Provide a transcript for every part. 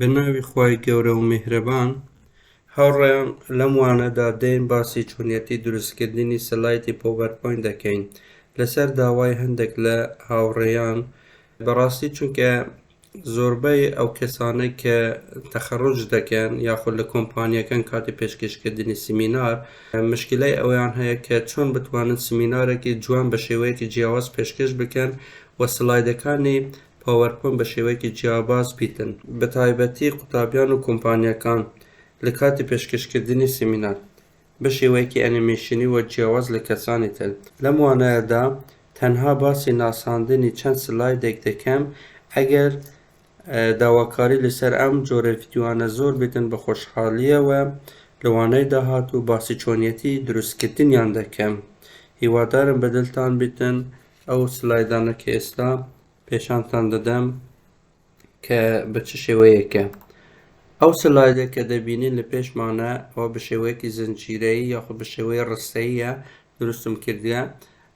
بە ناوی خوای گەورە و میهرەبان. هاوڕێیان لەم وانەدا دێین باسی چۆنیەتی دروستکردنی سلایدی PowerPoint دەکەین لەسەر داوای هەندێک لە هاوڕێیان بەڕاستی چونکە زۆربەی ئەو کەسانەی کە تەخەڕوج دەکەن یاخود لە کۆمپانیەکان کاتی پێشکەشکردنی سیمینار مشکلەی ئەوەیان هەیە کە چۆن بتوانن سیمینارێکی جوان بە شێوەیەکی جیاواز پێشکەش بکەن و سلایدەکانی PowerPoint بە شێوەیەکی جیاواز بیتن بەتایبەتی قوتابیان و کۆمپانیەکان لە کاتی پێشکەشکردنی سیمینار بە شێوەیەکی ئەنیمەیشنی و جیاواز لە کەسانی تر. لەم وانەیەدا تەنها باسی ناساندنی چەند سلایدێک دەکەم، ئەگەر داواکاری لەسەر ئەم جۆرە ڤیدیۆانە زۆر بێتن بە خۆشحاڵیەوە لە وانەی داهاتوو باسی چۆنیەتی دروستکردنیان دەکەم. هیوادارم بەدڵتان بیتن ئەو سلایدانە کە ئێستا پێشانتان دەدەم کە بە چ شێوەیەکە. ئەو سلایدە کە دەبینین لە پێشمانە ئەوە بە شێوەیەکی زنجیرەیی یاخود بە شێوەی ڕستەییە دروستم کردیە.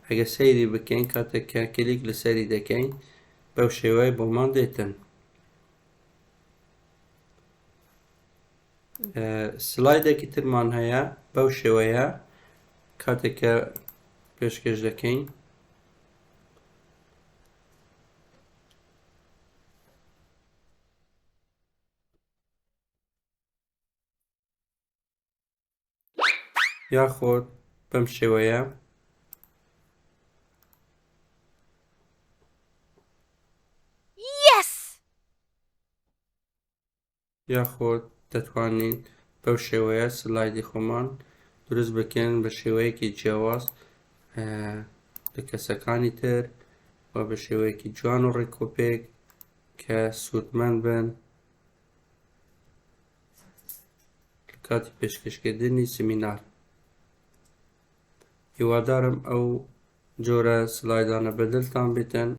ئەگەر سەیری بکەین کاتێک کە کلیک لەسەری دەکەین بەو شێوەیە بۆمان دێتن. سلایدێکی ترمان هەیە بەو شێوەیە کاتێک کە پێشکەش دەکەین یاخود بەم شێوەیە Yes! یاخود دەتوانین بەو شێوەیە سلایدی خۆمان دروست بکەین بە شێوەیەکی جیاواز لە کەسەکانی تر و بە شێوەیەکی جوان و ڕێکوپێک کە سوودمەند بن لە کاتی پێشکەشکردنی سمینار. هیوادارم ئەو جۆرە سلایدانە بەدڵتان بێتن.